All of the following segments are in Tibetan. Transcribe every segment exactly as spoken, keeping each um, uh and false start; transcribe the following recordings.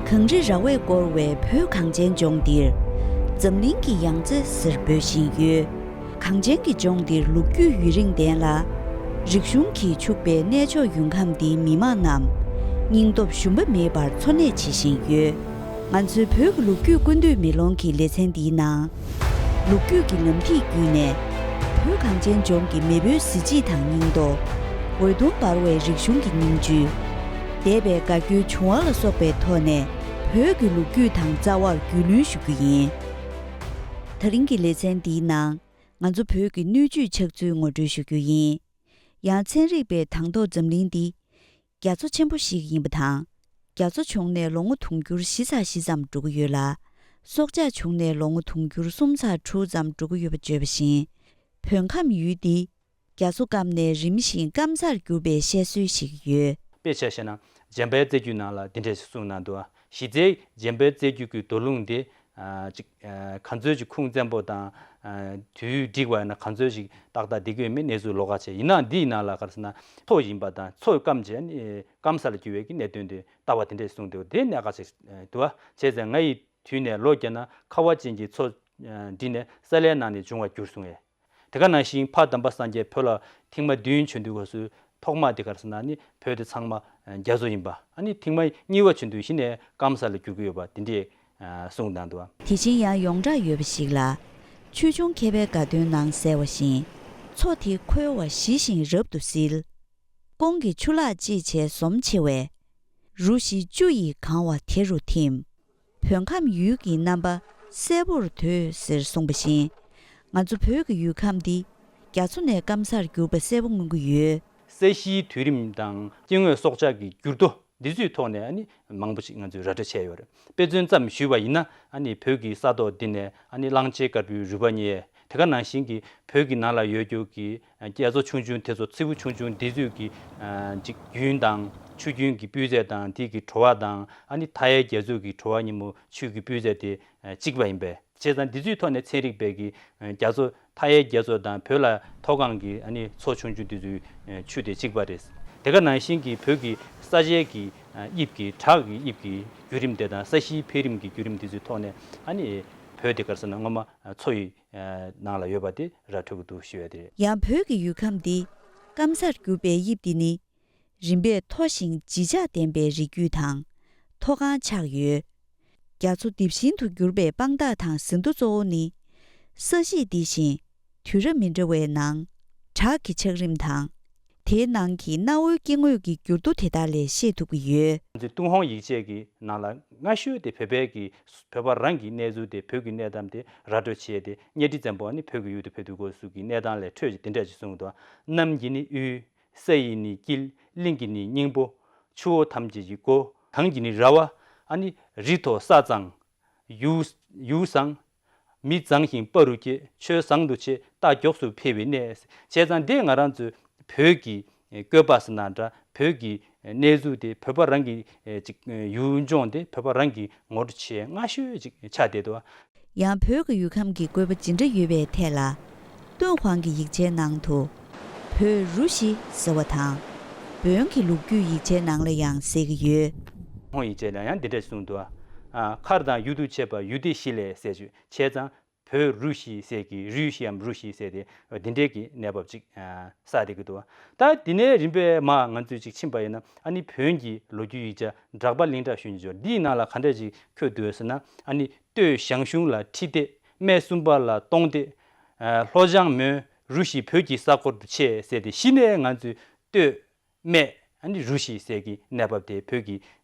གངས་རི་ར་བས་བསྐོར་བའི་བོད་གངས་ཅན་ལྗོངས་འདིར། འཛམ་གླིང་གི་ཡང་རྩེ་ཟེར་འབོད་བཞིན་ཡོད། གངས་ཅན་གྱི་ལྗོངས་འདིར་ལོ་རྒྱུས་ཡུན་རིང་ལྡན་ལ། རིག་གཞུང་གིས་ཕྱུག་པའི་གནས་མཆོག་ཡུལ་ཁམས་འདིའི་མི་དམངས་རྣམས། སྙིང་སྟོབས་ཞུམ་པ་མེད་པར་འཚོ་གནས་བྱེད་བཞིན་ཡོད། ང་ཚོའི་བོད་ཀྱི་ལོ་རྒྱུས་ཀུན་བཏུས་མེ་ལོང་གི་ལེ་ཚན་འདིའི་ནང་། ལོ་རྒྱུས་ཀྱི་ལམ་ཐིག་བརྒྱུད་ནས། བོད་གངས་ཅན་ལྗོངས་ཀྱི་མེས་པོའི་གཟི་བརྗིད་དང་སྙིང་སྟོབས། འོད་སྟོང་འབར་བའི་རིག་གཞུང་གི་སྙིང་བཅུད། འདས་པའི་དགའ་སྐྱོའི་བྱུང་བ་ལ་སོགས་པའི་ཐོག་ནས། བོད་ཀྱི་ལོ་རྒྱུས་དང་རྩ་བར་རྒྱུས་ལོན་ཞུ་རྒྱུ་ཡིན། ད་རིང་གི་ལེ་ཚན་འདིའི་ནང་། ང་ཚོ་བོད་ཀྱི་སྣོད་བཅུད་ཆགས་ཚུལ་ངོ་སྤྲོད་ཞུ་རྒྱུ་ཡིན། ཡང་ཚན་རིག་པས་དང་ཐོག་འཛམ་གླིང་འདི། རྒྱ་མཚོ་ཆེན་པོ་ཞིག་ཡིན་པ་དང་། རྒྱ་མཚོ་བྱུང་ནས་ལོ་ངོ་དུང་ཕྱུར་བཞི་ཚེག་བཞི་ཙམ་འགྲོ་གི་ཡོད་ལ། སྲོག་ཆགས་བྱུང་ནས་ལོ་ངོ་དུང་ཕྱུར་གསུམ་ཚེག་དྲུག་ཙམ་འགྲོ་གི་ཡོད་པ་བརྗོད་པ་བཞིན། བོད་ཁམས་ཡུལ་འདི། རྒྱ་མཚོ་སྐམ་ནས་རིམ་བཞིན་སྐམ་སར་གྱུར་པའི་བཤད་སྲོལ་ཞིག་ཡོད། དཔེ་ཆ་བཞག་ན་འཇམ་དཔལ་རྩ་རྒྱུད་ནང་ལ་འདི་འདྲ་ཞིག་གསུངས་གནང་འདུག། གཞི་རྩའི་འཇམ་དཔལ་རྩ་རྒྱུད་ཀྱི་མདོ་ལུང་འདི། ཨ་ཅིག་ཨ་ག་ཚོད་ཅིག་ཁུངས་བཙན་པོ་དང་། ཨ་དུས་འགྲིག་པ་ཡིན་ན་ག་ཚོད་ཅིག་ཏག་ཏག་འགྲིག་གི་ཡོད་མེད་གནས་ཚུལ་ལོགས་ཀ་བྱས། ཡིན་ནའང་འདི་ཡི་ནང་ལ་ག་རེ་ཟེར་ན། མཚོ་ཡིན་པ་དང་མཚོ་སྐམ་བྱས་ནས་སྐམ་ས་ལ་གྱུར་བའི་གི་གནད་དོན་དེ་ལྟ་བ་དེ་འདྲས་གསུངས་འདུག། དེ་གནད་འགག་ཅིག་འདུག་བ། བྱས་ཙང་ང་ཡི་དུས་ནས་ལོ་བརྒྱ་ན་ཁ་བ་ཅན་གྱི་མཚོ་འདི་ནས་ས་ལའི་ནང་ནས་བྱུང་བར་གྱུར་གསུངས་ཡས། དེ་ག་ནང་བཞིན་ཕ་དམ་པ་སངས་རྒྱས་བོད་ལ་ཐེངས་མ་བདུན་བྱོན་དུས་སྐབས་སུ་ཐོག་མ་དེ་ག་རེ་ཟེར་ན་ནི་བོད་དེ་ཚང་མ་རྒྱ་མཚོ་ཡིན་པ། ཨ་ནི་ཐེངས་མ་གཉིས་པ་བྱོན་དུས་གཞི་ནས་སྐམ་ས་ལ་གྱུར་གྱི་ཡོད་པ་དེ་འདྲས་གསུངས་གནང་འདུག། དེ་བཞིན་ཡང་ཡོངས་གྲགས་ཡོད་པ་ཞིག་ལ། ཆོས་འབྱུང་མཁས་པའི་དགའ་སྟོན་ནང་གསལ་བ་བཞིན། མཚོ་དེ་ཁོལ་བ་ཞི་ཞིང་རབ་ཏུ་བསིལ། ཀོང་གི་ཆུ་ལྷག་ཅེས་བྱའི་ཟོམ་ཆེ་བས། རུ་བཞི་བཅུ་ཡིས་གང་བ་དེ་རུ་ཐིམ། བོད་ཁམས་ཡུལ་གྱི་རྣམ་པ་གསལ་པོར་དོད་ཟེར་གསུངས་པ་བཞིན། ང་ཚོ་བོད་ཀྱི་ཡུལ་ཁམས་འདི་རྒྱ་མཚོ་ནས་སྐམ་སར་གྱུར་པ་གསལ་པོ་མངོན་གྱི་ཡོད། ས་གཞིའི་དུས་རིམ་དང་སྐྱེ་དངོས་སྲོག་ཆགས་ཀྱི་འགྱུར་རྡོ་འདི་ཚོའི་ཐོག་ནས་ཨ་ནི་མང་པོ་ཞིག་ང་ཚོས་ར་སྤྲོད་བྱས་ཡོད་རེད། དཔེ་མཚོན་ཙམ་ཞུས་པ་ཡིན་ན། ཨ་ནི་བོད་ཀྱི་ས་ཐོག་འདི་ནས་ཨ་ནི་གླང་ཆེན་དཀར་པོའི་རུས་པ་རྙེད། དེ་ག་ནང་བཞིན་གྱི་བོད་ཀྱི་ནང་ལ་ཡོད་རྒྱུ་གི་རྒྱ་མཚོ་ཆུང་ཆུང་དེ་ཚོ་མཚེའུ་ཆུང་ཆུང་འདི་ཚོའི་གི་ཅིག་རྒྱུན་དང་ཆུ་རྒྱུན་གྱི་སྤུས་ཚད་དང་དེ་གི་བྲོ་བ་དང་། ཨ་ནི་མཐའ་ཡས་རྒྱ་མཚོ་གི་བྲོ་བ་ཉིན་མོ་ཆུ་གི་སྤུས་ཚད་དེ་གཅིག་པ་ཡིན་པས། བྱས་ཙང་འདི་ཚོའི་ཐོག་ནས་ཚན་རིག་པས་ཀྱི་རྒྱ་མཚོ་མཐའ་ཡས་རྒྱ་མཚོ་དང་བོད་ལ་མཐོ་སྒང་གི་ཨ་ནི་མཚོ་ཆུང་ཆུང་འདི་ཚོའི་ཆུ་དེ་གཅིག་པ་རེད། དེ་ག་ནང་བཞིན་གྱི་བོད་ཀྱི་ས་ཆའི་གི་དབྱིབས་ཀྱི་བྲག་གི་དབྱིབས་ཀྱི་བརྒྱུད་རིམ་དེ་དང་ས་གཞིའི་འཕེལ་རིམ་གྱི་བརྒྱུད་རིམ་འདི་ཚོའི་ཐོག་ནས། ཨ་ནི་བོད་དེ་ག་རེ་ཟེར་ན་སྔོན་མ་མཚོ་ཡི་ནང་ལ་ཡོད་པ་དེ་ར་འཕྲོད་ཀྱི་འདུག་ཞུ་ཡ་དེ་རེད། ཡང་བོད་ཀྱི་ཡུལ་ཁམས་འདི་སྐམ་སར་གྱུར་པའི་དབྱིབས་འདི་ནི། རིམ་པས་མཐོ་ཞིང་བརྗིད་ཆགས་ལྡན་པའི་རི་རྒྱུད་དང་མཐོ་སྒང་ཆགས་ཡོད། རྒྱ་མཚོ་རྡིབ་གཤིན་དུ་གྱུར་པའི་དཔང་རྟགས་དང་ཟིན་ཐོ་གཙོ་བོ་ནི། ས་གཞིས་འདི་བཞིན་དུས་རབས་མི་འདྲ་བའི་ནང་བྲག་གི་ཆགས་རིམ་དང་། དེའི་ནང་གི་གནའ་བོའི་སྐྱེ་དངོས་ཀྱི་འགྱུར་རྡོ་དེ་དག་ལས་ཤེས་ཐུབ་ཀྱི་ཡོད། ང་ཚོས་ཏུན་ཧོང་ཡིག་ཆས་ཀྱི་ནང་ལ་སྔ་ཤོས་དེ་བོད་པའི་གི་བོད་པ་རང་གི་གནས་ཚུལ་དེ་བོད་ཀྱི་གནས་སྟངས་དེ་ར་སྤྲོད་བྱས་ཏེ། གཉའ་ཁྲི་བཙན་པོ་ནི་བོད་ཀྱི་ཡུལ་དུ་ཕེབས་དུས་སྐབས་སུ་གི་གནས་སྟངས་ལས་འཕྲོས་ཏེ་འདི་འདྲ་ཞིག་གསུངས་འདུག། གནམ་གྱི་ནི་དབུས། ས་ཡི་ནི་དཀྱིལ། གླིང་གི་ནི་སྙིང་པོ། ཆུ་བོ་ཐམས་ཅད་ཀྱི་མགོ། གངས་ཀྱི་ནི་ར་བ། ཨ་ནི་རི་མཐོ་ས་གཙང་། ཡུལ་ཡུལ་བཟང་། མི་མཛངས་ཤིང་དཔའ་རུ་སྐྱེས། ཆོས་བཟང་དུ་བྱེད། རྟ་མགྱོགས་སུ་འཕེལ་བའི་གནས། བྱས་ཙང་འདི་ང་རང་ཚོའི་བོད་ཀྱི་བཀོད་པ་ཟེར་ན་འདྲ། བོད་ཀྱི་གནས་ཚུལ་དེ་བོད་པ་རང་གི་ཅིག་ཡུལ་ལྗོངས་དེ་བོད་པ་རང་གི་ངོ་སྤྲོད་བྱེད་སྔ་ཤོས་ཅིག་ཆགས་བསྡད་འདུག། ཡང་བོད་ཀྱི་ཡུལ་ཁམས་ཀྱི་བཀོད་པ་ཇི་འདྲ་ཡོད་པའི་ཐད་ལ། ཏུན་ཧོང་གི་ཡིག་ཆའི་ནང་དུ། བོད་རུ་བཞི་ཟེར་བ་དང་། བོན་གྱི་ལོ་རྒྱུས་ཡིག་ཆའི་ནང་ལ་ཡང་གསལ་གྱི་ཡོད། ཧོང་ཡིག་ཆའི་ནང་ཡང་འདི་འདྲ་གསུངས་འདུག། ཨ། མཁར་དང་ཡུལ་དུ་བྱས་པ་ཡུལ་སྡེ་བཞི་ལས་ཟེར་བརྗོད། བྱས་ཙང་བོད་རུ་བཞི་ཟེར་གྱི། རུས་བཞིའམ་རུ་བཞི་ཟེར་ཏེ་འདི་འདྲའི་གི་གནས་བབ་ཅིག་ཨ་གསལ་བསྡད་ཀྱི་འདུག། ད་འདི་ནས་རིམ་པས་མར་ང་ཚོས་ཅིག་ཕྱིན་པ་ཡིན་ན། ཨ་ནི་བོན་གྱི་ལོ་རྒྱུས་ཡིག་ཆ་གྲགས་པ་གླིང་གྲགས་ཞུ་ནི་འབྱོར། འདིའི་ནང་ལ་ག་འདྲ་ཅིག་འཁོད་འདུག་ཟེར་ན། ཨ་ནི། སྟོད་ཞང་ཞུང་ལ་ཁྲི་སྟེགས། སྨད་སུམ་པ་ལ་སྟོང་སྟེགས། ལྷོ་ལྗང་མོན་རུ་བཞི་བོད་ཀྱི་ས་སྐོར་དུ་ཆེ་ཟེར་ཏེ། གཞི་ནས་ང་ཚོས་སྟོད་སྨད་ཨ་ནི་རུ་བཞི་ཟེར་གྱི་གནས་བབ་དེ་བོད་ཀྱི་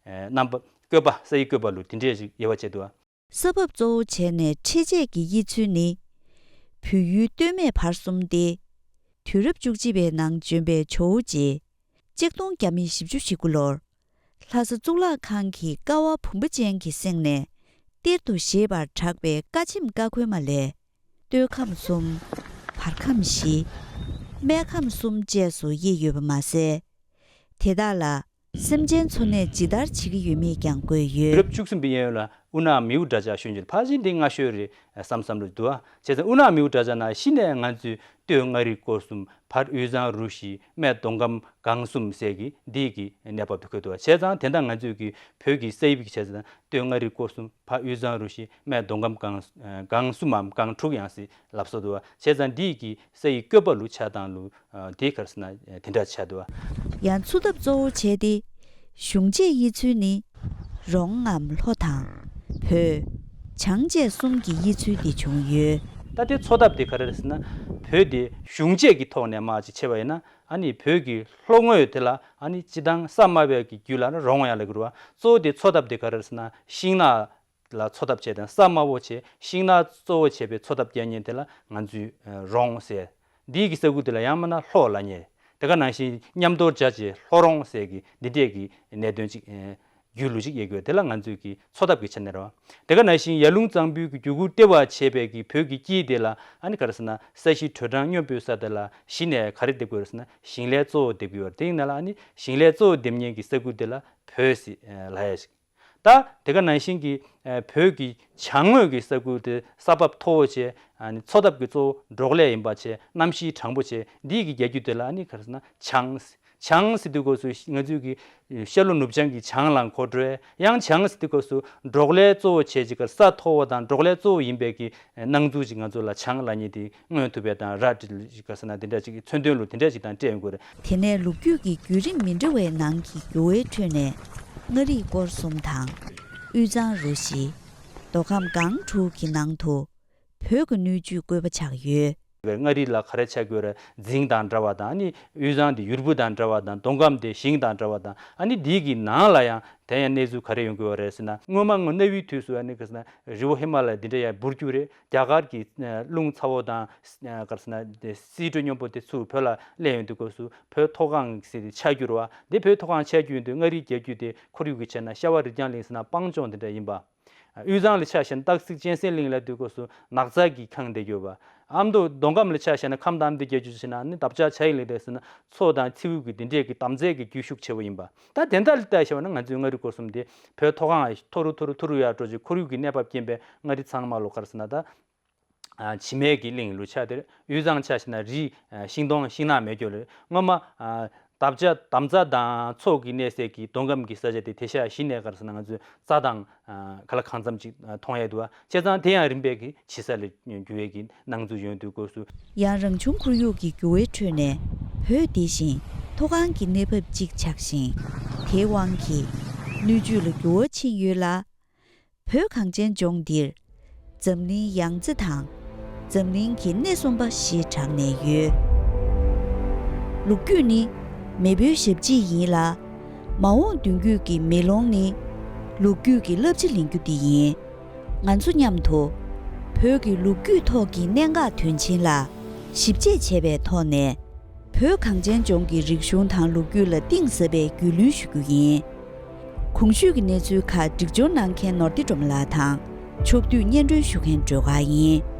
རྣམ་པ་བཀོད་པ། ས་ཡི་བཀོད་པ་ལུ་དེ་འདྲས་ཤིག་དབྱེ་བ་ཕྱེ་འདུག། ས་བབ་གཙོ་བོ་བྱས་ནས་འཕྲེད་ཆས་ཀྱི་དབྱེ་ཚུལ་ནི། བོད་ཡུལ་སྟོད་སྨད་བར་གསུམ་སྟེ། དུས་རབས་བཅུ་གཅིག་པའི་ནང་བྱོན་པའི་ཇོ་བོ་རྗེ། གཅིག་སྟོང་བརྒྱ་མེད་བཞི་བཅུ་ཞེ་དགུ་ལོར། ལྷ་ས་གཙུག་ལག་ཁང་གི་ཀ་བ་བུམ་པ་ཅན་གྱི་གསེང་ནས། གཏེར་དུ་བཞེས་པར་གྲགས་པའི་ཀ་ཆེམས་ཀ་ཁོལ་མ་ལས། སྟོད་ཁམས་གསུམ། བར་ཁམས་བཞི། སྨད་ཁམས་གསུམ་བཅས་སུ་དབྱེ་ཡོད་པ་མ་ཟད། དེ་དག་ལ་སེམས་ཅན་འཚོ་གནས་ཇི་ལྟར་བྱེད་ཀྱི་ཡོད་མེད་ཀྱང་བཀོད་ཡོད། དུས་རབས་བཅུ་གསུམ་པའི་གཡས་གཡོན་ལ་ དབུ་ནག་མིའུ་འདྲ་ཆགས་ཤོད་རྒྱུ་ཕལ་ཆེར་འདི་སྔ་ཤོས་རེད་བསམ་བསམ་རེད་འདུག་ཨ། བྱས་ཙང་དབུ་ནག་མིའུ་འདྲ་ཆགས་ནང་གཞི་ནས་ང་ཚོས་སྟོད་མངའ་རིས་སྐོར་གསུམ། བར་དབུས་གཙང་རུ་བཞི། སྨད་མདོ་ཁམས་སྒང་གསུམ་ཟེར་གི་འདི་གི་གནས་བབ་དེ་འཁོད་འདུག་བ། བྱས་ཙང་དེ་འདྲ་ང་ཚོས་གི་བོད་ཀྱི་ས་དབྱིབས་ཀྱི་བྱས་ཙང་སྟོད་མངའ་རིས་སྐོར་གསུམ། བར་དབུས་གཙང་རུ་བཞི། སྨད་མདོ་ཁམས་སྒང་སྒང་གསུམ་མམ་སྒང་དྲུག་ཡང་སྲིད་ལབ་སྲོལ་འདུག་བ། བྱས་ཙང་འདི་གི་ས་ཡི་བཀོད་པ་ལུ་ཆ་དང་ལུ་དེ་ག་རེ་ཟེར་ན་དེ་འདྲ་ཆགས་འདུག་བ། ཡང་འཚོ་ཐབས་གཙོ་བོ་བྱས་ཏེ། གཞུང་བཅས་དབྱེ་ཚུལ་ནི། རོང་ངམ་ལྷོ་དང་། བོད། བྱང་བཅས་གསུམ་གྱི་དབྱེ་ཚུལ་འདི་བྱུང་ཡོད། ད་དེ་འཚོ་ཐབས་དེ་ག་རེ་རེད་ཟེར་ན། བོད་དེ་གཞུང་བཅས་ཀྱི་ཐོག་ནས་མར་ཅིག་ཕྱེ་བ་ཡིན་ན། ཨ་ནི་བོད་ཀྱི་ལྷོ་ངོས་དེ་ལ་ཨ་ནི་སྤྱིར་བཏང་ས་དམའ་བའི་གི་རྒྱུད་ལ་ནི་རོང་ཡང་ལབ་ཀྱི་རེད་བ། གཙོ་བོ་དེ་འཚོ་ཐབས་དེ་ག་རེ་རེད་ཟེར་ན། ཤིང་ནགས་ལ་འཚོ་ཐབས་བྱས་དང་ས་དམའ་བོ་བྱས། ཤིང་ནགས་གཙོ་བོ་བྱས་པའི་འཚོ་ཐབས་རྒྱག་མཁན་དེ་ལ་ང་ཚོས་རོང་ཟེར། འདིའི་གི་ས་ཁུལ་དེ་ལ་ཡང་མིན་ན་ལྷོ་ལབ་མཁན། དེ་ག་ནང་བཞིན་མཉམ་དུ་སྦྱར་བྱས་ལྷོ་རོང་ཟེར་གི་འདི་འདྲས་ཀྱི་གནད་དོན་ཅིག་རྒྱུད་ལུགས་ཅིག་ཡོད་དགོས། དེ་ལ་ང་ཚོས་ཀྱི་འཚོ་ཐབས་ཀྱི་ཆ་ནས་རེད་བ། དེ་ག་ནང་བཞིན་ཡར་ཀླུང་གཙང་པོའི་གི་རྒྱུད་གུར་ལྟེ་བ་བྱས་པའི་གི་བོད་ཀྱི་དཀྱིལ་དེ་ལ་ཨ་ནི་ག་རེ་ཟེར་ན། ས་གཞི་དྲོད་གྲང་སྙོམས་པོའི་ས་དེ་ལ་གཞི་ནས་ག་རེ་འདེབས་དགོས་རེད་ཟེར་ན། ཞིང་ལས་གཙོ་བོ་འདེབས་དགོས་པ་རེད། དེ་ཡིན་ན་ལ་ཨ་ནི་ཞིང་ལས་གཙོ་བོ་འདེབས་མཁན་གྱི་ས་ཁུལ་དེ་ལ་བོད་ཟེར་ལབ་ཡ་ཞིག་ད་དེ་ག་ནང་བཞིན་གྱི་བོད་ཀྱི་བྱང་ངོས་ཀྱི་ས་ཁུལ་དེ་ས་བབ་མཐོ་བོ་བྱས། ཨ་ནི་འཚོ་ཐབས་ཀྱི་གཙོ་བོ་འབྲོག་ལས་ཡིན་པ་བྱས། གནམ་གཤིས་གྲང་པོ་བྱས། འདི་གི་རྒྱལ་རྒྱུད་དེ་ལ་ཨ་ནི་ག་རེ་ཟེར་ན་བྱང་། བྱང་ཟེར་དུས་སྐབས་སུ་ང་ཚོས་ཀྱི་ཤར་ལྷོ་ནུབ་བྱང་གི་བྱང་ལ་གོ་འགྲོ། ཡང་བྱང་ཟེར་དུས་སྐབས་སུ་འབྲོག་ལས་གཙོ་བོ་བྱས་ཅིག་ག་ས་མཐོ་བོ་དང་འབྲོག་ལས་གཙོ་བོ་ཡིན་པའི་གི་སྣང་ཚུལ་ཅིག་ང་ཚོ་ལ་བྱང་ལབ་མཁན་དེ་མངོན་ཐུབ་པའི་དང་། ར་ག་རེ་ཟེར་ན། དེ་འདྲ་ཅིག་མཚོན་དོན་ལུ་དེ་འདྲ་ཅིག་དང་སྤྲད་ཡོང་གི་རེད། དེ་ནས་ལོ་རྒྱུས་ཀྱི་བརྒྱུད་རིམ་མི་འདྲ་བའི་ནང་གི་འགྱུར་བའི་ཁྲོད་ནས། མངའ་རིས་སྐོར་གསུམ་དང་། དབུས་གཙང་རུ་བཞི། མདོ་ཁམས་སྒང་དྲུག་གི་ནང་དུ་བོད་ཀྱི་སྣོད་བཅུད་བཀོད་པ་ཆགས་ཡོད། མངའ་རིས་ལ་ག་རེ་ཆགས་ཀྱི་ཡོད་རེད། རྫིང་དང་འདྲ་བ་དང་། ཨ་ནི་དབུས་གཙང་དེ་ཡུར་བུ་དང་འདྲ་བ་དང་། མདོ་ཁམས་དེ་ཞིང་དང་འདྲ་བ་དང་། ཨ་ནི་འདི་གི་ནང་ལ་ཡང་དེ་ཡང་གནས་ཚུལ་ག་རེ་ཡོང་གི་ཡོད་རེད་ཟེར་ན། སྔོན་མ་སྔོན་གནའ་བོའི་དུས་སུ་ཨ་ནི་ག་རེ་ཟེར་ན་རི་བོ་ཧི་མ་ལ་ཡ་འདི་འདྲ་ཡང་འབུར་རྒྱུ་རེད། རྒྱ་གར་གྱི་རླུང་ཚ་བོ་དང་། ག་རེ་ཟེར་ན། སི་ཁྲོན་སྙོམས་པོ་དེ་ཚུར་བོད་ལ་སླེབས་ཡོང་དུས་སྐབས་སུ་བོད་མཐོ་སྒང་ཟེར་དེ་ཆགས་རྒྱུ་རེད་བ། དེ་བོད་མཐོ་སྒང་ཆགས་རྒྱུ་ཡིན་དུས་མངའ་རིས་རྒྱལ་རྒྱུད་དེ་ཁོར་ཡུག་གི་ཆ་ནས་ཤ་བ་རི་རྒྱང་གླིང་ཟེར་ན་སྤང་ལྗོངས་དེ་འདྲ་ཡིན་པ། དབུས་གཙང་ལ་ཆ་བཞག་ན་སྟག་གཟིག་གཅན་གཟན་གླིང་ལབ་དུས་སྐབས་སུ་ནགས་ཚལ་གྱི་ཁང་དེ་ཡོད་པ། ཨ་མདོ་མདོ་ཁམས་ལ་ཆ་བཞག་ན་ཁམས་དང་ཨ་མདོའི་རྒྱལ་རྒྱུད་ཟེར་ན་ནི་འདབ་ཆགས་བྱ་ཡི་གླིང་དེ་ཟེར་ན་མཚོ་དང་མཚེའུ་གི་དེ་འདྲས་ཀྱི་དམ་རྫས་ཀྱི་རྒྱུད་ཤུགས་ཆེ་བོ་ཡིན་པ། ད་དེ་འདྲ་ལ་བལྟས་བཞག་པ་ན་ང་ཚོའི་མངའ་རིས་སྐོར་གསུམ་དེ་བོད་མཐོ་སྒང་མཐོ་རུ་མཐོ་རུ་མཐོ་རུ་ཡར་འགྲོ་ཅིག་ཁོར་ཡུག་གི་གནས་བབ་རྐྱེན་པས་མངའ་རིས་ཚང་མ་ལོ་ག་རེ་ཟེར་ན་ད། ཨ་བྱེ་མའི་གི་གླིང་ལུ་ཆགས་དེར། དབུས་གཙང་ཆ་བཞག་ན་རི། ཨ་ཤིང་སྡོང་ཤིང་ནགས་མེད་རྒྱུ་ལས་སྔོན་མ། ཨ་འདབ་ཆགས་དམ་རྫས་དང་མཚོ་གི་གནས་སའི་གི་མདོ་ཁམས་ཀྱི་ས་ཆ་དེ་དེང་ཞག་གཞི་ནས་ག་རེ་ཟེར་ན་ང་ཚོས་རྩྭ་དང་ཨ་ག་ལ་གང་འཚམ་ཅིག་ཨ་མཐོང་ཡས་འདུག་བ། བྱས་ཙང་དེ་ཡང་རིམ་པས་ཀྱི་བྱེ་ས་ལ་འགྱུར་བའི་གི་སྣང་ཚུལ་ཡོང་དུས་སྐབས་སུ། ཡང་རང་བྱུང་ཁོར་ཡུག་གི་འགྱུར་བའི་ཁྲོད་ནས་བོད་འདི་བཞིན་མཐོ་སྒང་གི་གནས་བབ་ཅིག་ཆགས་ཤིང་། དེའི་དབང་གིས་སྣོད་བཅུད་ལ་འགྱུར་བ་ཕྱིན་ཡོད་ལ། བོད་གངས་ཅན་ལྗོངས་འདིར་འཛམ་གླིང་ཡང་རྩེ་དང་འཛམ་གླིང་གི་སྣེ་གསུམ་པ་ཞེས་གྲགས་ནས་ཡོད། ལོ་རྒྱུས་ནི་མེས་པོའི་ཞབས་རྗེས་ཡིན་ལ། མ་འོངས་མདུན་སྐྱོད་ཀྱི་མེ་ལོང་ནི་ལོ་རྒྱུས་ཀྱི་བསླབ་བྱ་ལེན་རྒྱུ་འདི་ཡིན། ང་ཚོ་མཉམ་དུ་བོད་ཀྱི་ལོ་རྒྱུས་ཐོག་གི་གནད་འགག་དོན་ཆེན་ལ་ཞིབ་དཔྱད་བྱས་པའི་ཐོག་ནས། བོད་གངས་ཅན་ལྗོངས་ཀྱི་རིག་གཞུང་དང་ལོ་རྒྱུས་ལ་གཏིང་ཟབ་པའི་རྒྱུས་ལོན་ཞུ་རྒྱུ་ཡིན། གོང་ཞུས་ཀྱི་གནས་ཚུལ་ཁག་སྒྲིག་སྦྱོར་གནང་མཁན་ནོར་བདེ་སྒྲོལ་མ་ལགས་དང་ཕྱོགས་བསྡུས་སྙན་སྒྲོན་ཞུ་མཁན་སྒྲོལ་དཀར་ཡིན།